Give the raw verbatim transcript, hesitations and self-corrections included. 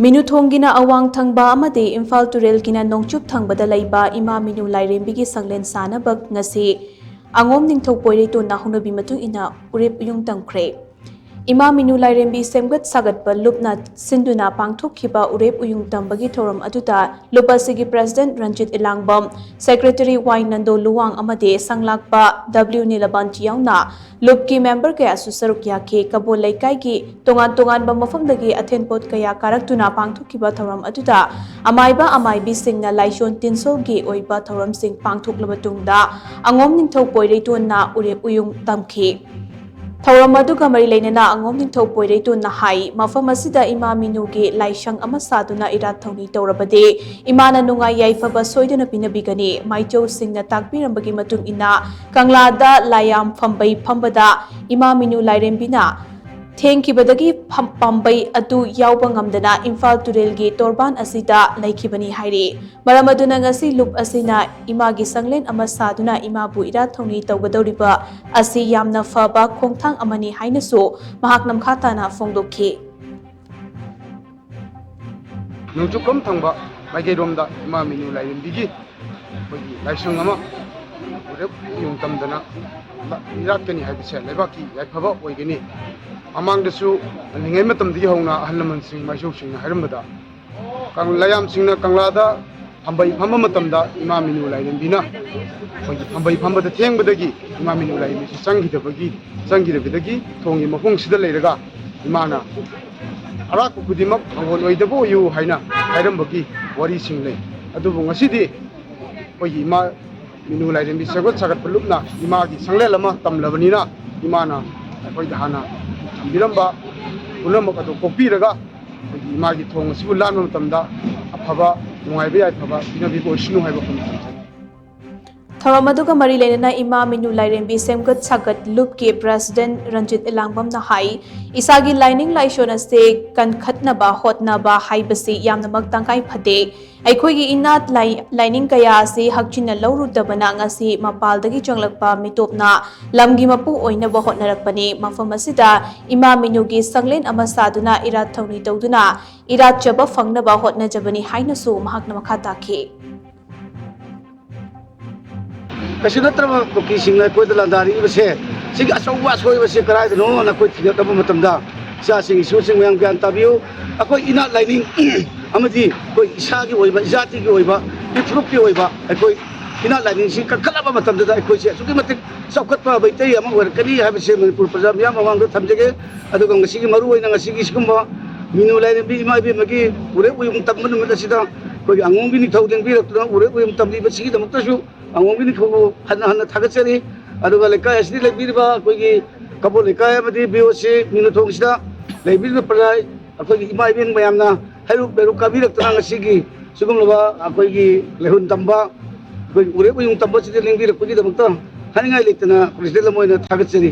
ꯃꯤꯅꯨꯊꯣꯡꯒꯤꯅ ꯑꯋꯥꯡ ꯊꯪꯕ ꯑꯃꯗꯤ ꯏꯝꯐꯥꯜ ꯇꯨꯔꯦꯜꯒꯤꯅ ꯅꯣꯡꯆꯨꯞ ꯊꯪꯕꯗ ꯂꯩꯕ ꯏꯃꯥ ꯃꯤꯅꯨ ꯂꯥꯏꯔꯦꯝꯕꯤꯒꯤ ꯁꯪꯂꯦꯟ ꯁꯥꯟꯅꯕ ꯉꯁꯤ ꯑꯉꯣꯝ ꯅꯤꯡꯊꯧ ꯄꯣꯏꯔꯩꯇꯣꯟꯅ ꯍꯧꯅꯕꯤ ꯃꯇꯨꯡ ꯏꯟꯅ ꯎꯔꯦꯞ ꯎꯌꯨꯡ ꯇꯝꯈ꯭ꯔꯦ꯫ ꯏꯃꯥ ꯃꯤꯅꯨ ꯂꯥꯏꯔꯦꯝꯕꯤ ꯁꯦꯝꯒꯠ ꯁꯥꯒꯠꯄ ꯂꯨꯞꯅ ꯁꯤꯟꯗꯨꯅ ꯄꯥꯡꯊꯣꯛꯈꯤꯕ ꯎꯔꯦꯞ ꯎꯌꯨꯡ ꯇꯝꯕꯒꯤ ꯊꯧꯔꯝ ꯑꯗꯨꯗ ꯂꯨꯞ ꯑꯁꯤꯒꯤ ꯄ꯭ꯔꯦꯁꯤꯗꯦꯟꯠ ꯔꯟꯖꯤꯠ ꯏꯂꯥꯡꯕꯝ, ꯁꯦꯀ꯭ꯔꯦꯇꯔꯤ ꯋꯥꯏ ꯅꯟꯗꯣ ꯂꯨꯋꯥꯡ ꯑꯃꯗꯤ ꯁꯪꯂꯥꯛꯄ ꯗꯕ꯭ꯂꯤꯎ ꯅꯤꯂꯕꯥꯟꯇꯤ ꯌꯥꯎꯅ ꯂꯨꯞꯀꯤ ꯃꯦꯝꯕꯔ ꯀꯌꯥꯁꯨ ꯁꯔꯨꯛ ꯌꯥꯈꯤ꯫ ꯀꯕꯣ ꯂꯩꯀꯥꯏꯒꯤ ꯇꯣꯉꯥꯟ ꯇꯣꯉꯥꯟꯕ ꯃꯐꯝꯗꯒꯤ ꯑꯊꯦꯟꯄꯣꯠ ꯀꯌꯥ ꯀꯥꯔꯛꯇꯨꯅ ꯄꯥꯡꯊꯣꯛꯈꯤꯕ ꯊꯧꯔꯝ ꯑꯗꯨꯗ ꯑꯃꯥꯏꯕ ꯑꯃꯥꯏꯕꯤꯁꯤꯡꯅ ꯂꯥꯏꯁꯣꯟ ꯇꯤꯟꯁꯣꯜꯒꯤ ꯑꯣꯏꯕ ꯊꯧꯔꯝꯁꯤꯡ ꯄꯥꯡꯊꯣꯛꯂꯕ ꯇꯨꯡꯗ ꯑꯉꯣꯝ ꯅꯤꯡꯊꯧ ꯄꯣꯏꯔꯩꯇꯣꯟꯅ ꯎꯔꯦꯞ ꯎꯌꯨꯡ ꯇꯝꯈꯤ꯫ ꯊꯧꯔꯝ ꯑꯗꯨꯒ ꯃꯔꯤ ꯂꯩꯅꯅ ꯑꯉꯣꯝ ꯅꯤꯡꯊꯧ ꯄꯣꯏꯔꯩꯇꯣꯟꯅ ꯍꯥꯏ, ꯃꯐꯝ ꯑꯁꯤꯗ ꯏꯃꯥ ꯃꯤꯅꯨꯒꯤ ꯂꯥꯏꯁꯪ ꯑꯃ ꯁꯥꯗꯨꯅ ꯏꯔꯥꯠ ꯊꯧꯅꯤ ꯇꯧꯔꯕꯗꯤ ꯏꯃꯥꯅ ꯅꯨꯡꯉꯥꯏ ꯌꯥꯏꯐꯕ ꯁꯣꯏꯗꯅ ꯄꯤꯅꯕꯤꯒꯅꯤ꯫ ꯃꯥꯏꯆꯧꯁꯤꯡꯅ ꯇꯥꯛꯄꯤꯔꯝꯕꯒꯤ ꯃꯇꯨꯡ ꯏꯟꯅ ꯀꯪꯂꯥꯗ ꯂꯥꯏꯌꯥꯝ ꯐꯝꯕꯩ ꯐꯝꯕꯗ ꯏꯃꯥ ꯃꯤꯅꯨ ꯂꯥꯏꯔꯦꯝꯕꯤꯅ ꯊꯦꯡꯈꯤꯕꯗꯒꯤ ꯐꯝ-, ꯄꯥꯝꯕꯩ ꯑꯗꯨ ꯌꯥꯎꯕ ꯉꯝꯗꯅ ꯏꯝꯐꯥꯜ ꯇꯨꯔꯦꯜꯒꯤ ꯇꯣꯔꯕꯥꯟ ꯑꯁꯤꯗ ꯂꯩꯈꯤꯕꯅꯤ ꯍꯥꯏꯔꯤ꯫ ꯃꯔꯝ ꯑꯗꯨꯅ ꯉꯁꯤ ꯂꯨꯞ ꯑꯁꯤꯅ ꯏꯃꯥꯒꯤ ꯁꯪꯂꯦꯟ ꯑꯃ ꯁꯥꯗꯨꯅ ꯏꯃꯥꯕꯨ ꯏꯔꯥꯠ ꯊꯧꯅꯤ ꯇꯧꯒꯗꯧꯔꯤꯕ ꯑꯁꯤ ꯌꯥꯝꯅ ꯐꯕ ꯈꯣꯡꯊꯥꯡ ꯑꯃꯅꯤ ꯍꯥꯏꯅꯁꯨ ꯃꯍꯥꯛꯅ ꯃꯈꯥ ꯇꯥꯅ ꯐꯣꯡꯗꯣꯛꯈꯤ꯫ ꯅꯣꯡꯆꯨꯞꯂꯣꯝ ꯊꯪꯕ ꯃꯥꯏꯀꯩꯔꯣꯝꯗ ꯏꯃꯥ ꯃꯤꯅꯨ ꯂꯥꯏꯔꯦꯝꯕꯤꯒꯤ ꯑꯩꯈꯣꯏꯒꯤ ꯂꯥꯏꯁꯪ ꯑꯃ ꯎꯔꯦꯞ ꯎꯌꯨꯡ ꯇꯝꯗꯅ ꯏꯔꯥꯠꯀꯅꯤ ꯍꯥꯏꯕꯁꯦ ꯂꯩꯕꯥꯛꯀꯤ ꯌꯥꯏꯐꯕ ꯑꯣꯏꯒꯅꯤ꯫ ꯃꯃꯥꯡꯗꯁꯨ ꯉꯜꯂꯤꯉꯩ ꯃꯇꯝꯗꯒꯤ ꯍꯧꯅ ꯑꯍꯜ ꯂꯃꯟꯁꯤꯡ ꯃꯥꯏꯁꯧꯁꯤꯡꯅ ꯍꯥꯏꯔꯝꯕꯗ ꯀꯪ-, ꯂꯥꯏꯌꯥꯝꯁꯤꯡꯅ ꯀꯪꯂꯥꯗ ꯐꯝꯕꯩ ꯐꯝꯕ ꯃꯇꯝꯗ ꯏꯃꯥ ꯃꯤꯅꯨ ꯂꯥꯏꯔꯦꯝꯕꯤꯅ ꯑꯩꯈꯣꯏꯒꯤ ꯐꯝꯕꯩ ꯐꯝꯕꯗ ꯊꯦꯡꯕꯗꯒꯤ ꯏꯃꯥ ꯃꯤꯅꯨ ꯂꯥꯏꯔꯦꯝꯕꯤꯁꯤ ꯆꯪꯈꯤꯗꯕꯒꯤ, ꯆꯪꯈꯤꯗꯕꯗꯒꯤ ꯊꯣꯡꯒꯤ ꯃꯈꯣꯡꯁꯤꯗ ꯂꯩꯔꯒ ꯏꯃꯥꯅ ꯑꯔꯥꯛꯄ ꯈꯨꯗꯤꯡꯃꯛ ꯃꯪꯒꯣꯜ ꯑꯣꯏꯗꯕ ꯑꯣꯏꯌꯨ ꯍꯥꯏꯅ ꯍꯥꯏꯔꯝꯕꯒꯤ ꯋꯥꯔꯤꯁꯤꯡ ꯂꯩ꯫ ꯑꯗꯨꯕꯨ ꯉꯁꯤꯗꯤ ꯑꯩꯈꯣꯏꯒꯤ ꯏꯃꯥ ꯃꯤꯅꯨ ꯂꯥꯏꯔꯦꯝꯕꯤ ꯁꯦꯝꯒꯠ ꯁꯥꯒꯠꯄ ꯂꯨꯞꯅ ꯏꯃꯥꯒꯤ ꯁꯪꯂꯦꯟ ꯑꯃ ꯇꯝꯂꯕꯅꯤꯅ ꯏꯃꯥꯅ ꯑꯩꯈꯣꯏꯗ ꯍꯥꯟꯅ ꯊꯝꯕꯤꯔꯝꯕ ꯄꯨꯝꯅꯃꯛ ꯑꯗꯨ ꯀꯣꯛꯄꯤꯔꯒ ꯑꯩꯈꯣꯏꯒꯤ ꯏꯃꯥꯒꯤ ꯊꯣꯡ ꯑꯁꯤꯕꯨ ꯂꯥꯟꯕ ꯃꯇꯝꯗ ꯑꯐꯕ ꯅꯨꯡꯉꯥꯏꯕ ꯌꯥꯏꯐꯕ ꯄꯤꯅꯕꯤꯕ ꯑꯣꯏꯁꯅꯨ ꯍꯥꯏꯕ ꯋꯥꯐꯝ ꯊꯝꯖꯒꯦ꯫ ꯊꯧꯔꯝ ꯑꯗꯨꯒ ꯃꯔꯤ ꯂꯩꯅꯅ ꯏꯃꯥ ꯃꯤꯅꯨ ꯂꯥꯏꯔꯦꯝꯕꯤ ꯁꯦꯝꯒꯠ ꯁꯥꯒꯠ ꯂꯨꯞꯀꯤ ꯄ꯭ꯔꯦꯁꯤꯗꯦꯟꯠ ꯔꯟꯖꯤꯠ ꯏꯂꯥꯡꯕꯝꯅ ꯍꯥꯏ, ꯏꯁꯥꯒꯤ ꯂꯥꯏꯅꯤꯡ ꯂꯥꯏꯁꯣꯟ ꯑꯁꯤ ꯀꯟꯈꯠꯅꯕ ꯍꯣꯠꯅꯕ ꯍꯥꯏꯕꯁꯤ ꯌꯥꯝꯅꯃꯛ ꯇꯉꯥꯏ ꯐꯗꯦ꯫ ꯑꯩꯈꯣꯏꯒꯤ ꯏꯅꯥꯠ ꯂꯥꯏ-, ꯂꯥꯏꯅꯤꯡ ꯀꯌꯥ ꯑꯁꯤ ꯍꯛꯆꯤꯟꯅ ꯂꯧꯔꯨꯗꯕꯅ ꯉꯁꯤ ꯃꯄꯥꯜꯗꯒꯤ ꯆꯪꯂꯛꯄ ꯃꯤꯇꯣꯞꯅ ꯂꯝꯒꯤ ꯃꯄꯨ ꯑꯣꯏꯅꯕ ꯍꯣꯠꯅꯔꯛꯄꯅꯤ꯫ ꯃꯐꯝ ꯑꯁꯤꯗ ꯏꯃꯥ ꯃꯤꯅꯨꯒꯤ ꯁꯪꯂꯦꯟ ꯑꯃ ꯁꯥꯗꯨꯅ ꯏꯔꯥꯠ ꯊꯧꯅꯤ ꯇꯧꯗꯨꯅ ꯏꯔꯥꯠꯆꯕ ꯐꯪꯅꯕ ꯍꯣꯠꯅꯖꯕꯅꯤ ꯍꯥꯏꯅꯁꯨ ꯃꯍꯥꯛꯅ ꯃꯈꯥ ꯇꯥꯈꯤ꯫ ꯀꯩꯁꯨ ꯅꯠꯇ꯭ꯔꯕ ꯀꯨꯀꯤꯁꯤꯡꯅ ꯑꯩꯈꯣꯏꯗ ꯂꯥꯟꯗꯥꯔꯛꯏꯕꯁꯦ, ꯁꯤꯒꯤ ꯑꯆꯧꯕ ꯑꯁꯣꯏꯕꯁꯤ ꯀꯗꯥꯏꯗꯅꯣꯅ ꯑꯩꯈꯣꯏ ꯊꯤꯒꯠꯂꯕ ꯃꯇꯝꯗ, ꯏꯆꯥꯁꯤꯡ, ꯏꯁꯨꯁꯤꯡ, ꯃꯌꯥꯝ ꯒ꯭ꯌꯥꯟ ꯇꯥꯕꯤꯌꯨ꯫ ꯑꯩꯈꯣꯏ ꯏꯅꯥꯠ ꯂꯥꯏꯅꯤꯡ ꯑꯃꯗꯤ ꯑꯩꯈꯣꯏ ꯏꯁꯥꯒꯤ ꯑꯣꯏꯕ, ꯏꯖꯥꯇꯤꯒꯤ ꯑꯣꯏꯕ, ꯏꯐꯨꯔꯨꯞꯀꯤ ꯑꯣꯏꯕ ꯑꯩꯈꯣꯏ ꯏꯅꯥꯠ ꯂꯥꯏꯅꯤꯡꯁꯤ ꯀꯟꯈꯠꯂꯕ ꯃꯇꯝꯗꯗ ꯑꯩꯈꯣꯏꯁꯦ ꯑꯁꯨꯛꯀꯤ ꯃꯇꯤꯛ ꯆꯥꯎꯈꯠꯄ ꯃꯩꯇꯩ ꯑꯃ ꯑꯣꯏꯔꯛꯀꯅꯤ ꯍꯥꯏꯕꯁꯦ ꯃꯅꯤꯄꯨꯔ ꯄ꯭ꯔꯖꯥ ꯃꯤꯌꯥꯝ ꯃꯃꯥꯡꯗ ꯊꯝꯖꯒꯦ꯫ ꯑꯗꯨꯒ ꯉꯁꯤꯒꯤ ꯃꯔꯨꯑꯣꯏꯅ ꯉꯁꯤꯒꯤ ꯁꯤꯒꯨꯝꯕ ꯃꯤꯅꯨ ꯂꯥꯏꯔꯦꯝꯕꯤ ꯏꯃꯥ ꯏꯕꯦꯟꯃꯒꯤ ꯎꯔꯦꯞ ꯎꯌꯨꯡ ꯇꯝꯕ ꯅꯨꯃꯤꯠ ꯑꯁꯤꯗ ꯑꯩꯈꯣꯏꯒꯤ ꯑꯉꯣꯝꯒꯤ ꯅꯤꯡꯊꯧ ꯂꯦꯡꯕꯤꯔꯛꯇꯨꯅ ꯎꯔꯦꯞ ꯎꯌꯨꯡ ꯇꯝꯕꯤꯕꯁꯤꯒꯤꯗꯃꯛꯇꯁꯨ ꯑꯉꯣꯝꯒꯤ ꯅꯤꯡꯊꯧꯕꯨ ꯍꯟꯅ ꯍꯟꯅ ꯊꯥꯒꯠꯆꯔꯤ꯫ ꯑꯗꯨꯒ ꯂꯩꯀꯥꯏ ꯑꯁꯤꯗ ꯂꯩꯕꯤꯔꯤꯕ ꯑꯩꯈꯣꯏꯒꯤ ꯀꯕꯣ ꯂꯩꯀꯥꯏ ꯑꯃꯗꯤ ꯕꯤ ꯑꯣ ꯁꯤ ꯃꯤꯅꯨꯊꯣꯡꯁꯤꯗ ꯂꯩꯕꯤꯔꯤꯕ ꯄ꯭ꯔꯖꯥ, ꯑꯩꯈꯣꯏꯒꯤ ꯏꯃꯥ ꯏꯕꯦꯟ ꯃꯌꯥꯝꯅ ꯍꯩꯔꯨꯛ ꯂꯩꯔꯨꯛ ꯀꯥꯕꯤꯔꯛꯇꯨꯅ ꯉꯁꯤꯒꯤ ꯁꯤꯒꯨꯝꯂꯕ ꯑꯩꯈꯣꯏꯒꯤ ꯂꯩꯍꯨꯟ ꯇꯝꯕ, ꯑꯩꯈꯣꯏꯒꯤ ꯎꯔꯦꯞ ꯎꯌꯨꯡ ꯇꯝꯕꯁꯤꯗ ꯂꯦꯡꯕꯤꯔꯛꯄꯒꯤꯗꯃꯛꯇ ꯍꯥꯏꯅꯤꯡꯉꯥꯏ ꯂꯩꯇꯅ ꯄ꯭ꯔꯦꯁꯤꯗꯦꯟꯠ ꯑꯃ ꯑꯣꯏꯅ ꯊꯥꯒꯠꯆꯔꯤ꯫